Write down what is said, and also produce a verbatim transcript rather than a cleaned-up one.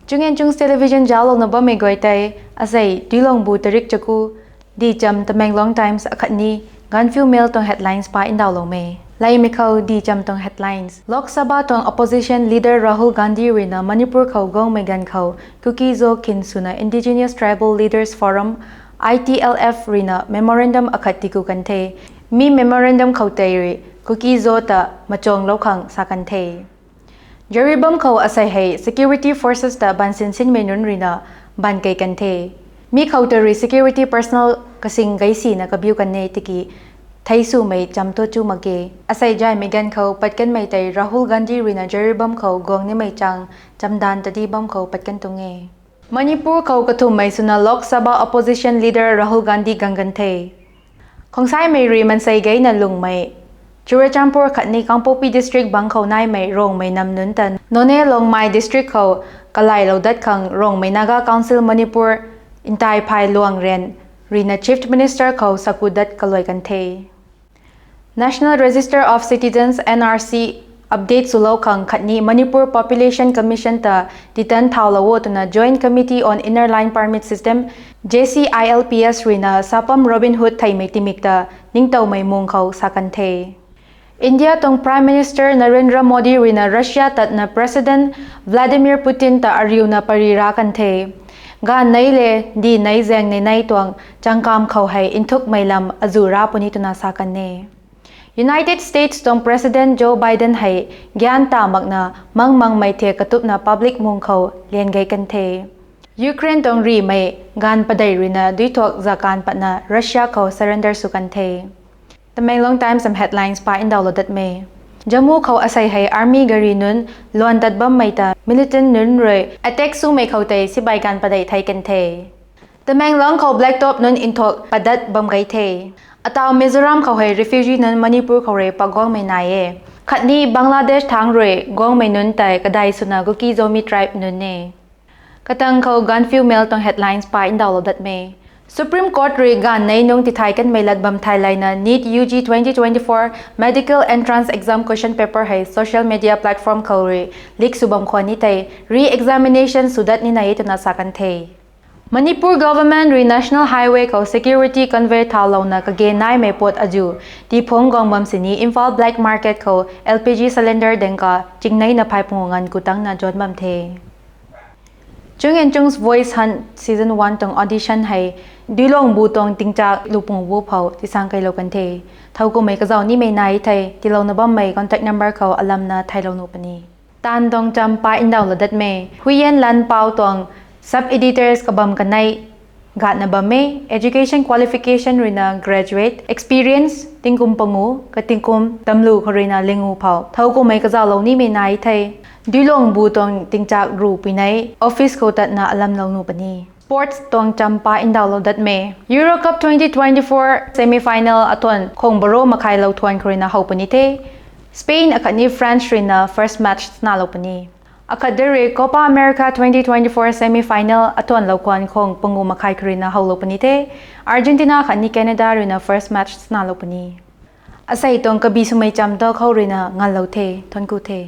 Chungenchungs Television zauclouna bammei guay tei, asei Duilongbu tarik chaku, Dicham Tamenglong Times akhatni Gaanphiu Mail tuang headlines pa ndauhloumei. Leimei khou Dicham tuang headlines. Lok Sabha tuang opposition leader Rahul Gandhi ruina Manipur khou guangmei ganv khou Kuki-Zo khin swna Indigenous Tribal Leaders Forum, I T L F ruina memorandum akhat tiku kan the. Mi memorandum khou tei rui Kuki-Zo ta machuanglou khang sa kan the. Jiribam khou asei hei security forces ta bansin sinmei nunc ruina ban kei kan the. Mi khou ta rui security personnel kasing gei sina kabiu kan e tiki thei swmei cham thu chu mak ge. Asei zaymei ganv khou pat kanmei tei Rahul Gandhi ruina Jiribam khou guang nimei chang chamdan tadi bam khou pat kan tuang e. Manipur khou kathumhmei swna Lok Sabha opposition leader Rahul Gandhi guang kan the. Khongsaimei rui mansei geina lungmei Churachandpur khatni Kangpokpi district bang khou naimei Rongmei nam nunc ta Noney Longmai district khou kalailou dat khang Rongmei Naga Council Manipur Ntai Phay Luang Ren ruina Chief Minister khou saku dat kaluai kan the. National Register of Citizens, N R C, update swlou khang khatni Manipur Population Commission ta titan thaulou o twna Joint Committee on Inner Line Permit System, J C I L P S ruina sapam Robinhood theimei timik ta ningtowmei mung khou sa kan the. India tuang Prime Minister Narendra Modi ruina Russia tatna President Vladimir Putin ta ariuna pary ra kan the. Gaanv nei le, di nei zaeng nei nei tuang changkam khou hei nthukmei lam azu ra puni twna sa kan e. United States tuang President Joe Biden hei gyan ta makna mang mangmei thiak katupna public mung khou lian gei kan the. Ukraine tuang rimei gaanv padeih ruina duithuak zakaanv patna Russia khou surrender sw kan the. Tamenglong Times sam headlines pa ndauhlou datmei. Jammu khou asei hei army gari nunc luan tat bammei ta militant nunc rui attack swmei khou tei sibai gaanv padeih thei kan the. Tamenglong khou black top nunc nthuak padat bam gei the. Atau Mizoram khou hei refugee nunc Manipur khou rui paguangmei nai e. Khatni Bangladesh thangc rui guangmei nunc tei kadai swna Kuki-Zomi tribe nunc e. Katang khou Gaanphiu Mail tuang headlines pa ndauhlou datmei. Supreme Court rui gaanv nei nung tithay kanmei lat bam thai layna NEET U G twenty twenty-four medical entrance exam question paper hei social media platform khou rui leak sw bam khwan ni tei re-examination sw dat ni nai e twna sa kan the. Manipur government rui National Highway khou security convoy thaulouna kage naimei pat azu tiphungc guang bam sini Imphal black market khou L P G cylinder dengka chingneina phey pungu nganv ku tangna zan bam the. Chungenchung's Voice Hunt Season one tuang audition hei Duilongbu tuang tingchak lu pungu bu phou tisang keilou kan the. Thow kumei kazauh nimei nai thei tiilouna bammei contact number khou alamna thailou nuh puni. Taanv tuang cham pa ndauhlou datmei. Huiyanlan Pau tuang sub-editors kabam kanei gatna bam e. Education qualification ruina graduate, experience tingkum pangu, katingkum tamlu khou ruina lingu phou. Thow kumei kazauhlou nimei nai thei Duilongbu tuang tingchak ru puinei office khou tatna alamlou nuh puni. Sports tuang cham pa ndauhlou datmei. Euro Cup twenty twenty-four semi-final athuan khong baro makhailou thuan khou ruina how puni the. Spain akhatni France ruina first match snalou puni. Akhat de rui Copa America twenty twenty-four semi-final athuanlou khwan khong pangu makhai khou ruina howlou puni the. Argentina khatni Canada ruina first match snalou puni. Asei tuang kabi swmei cham ta khou ruina nganlou the, thuanc ku the.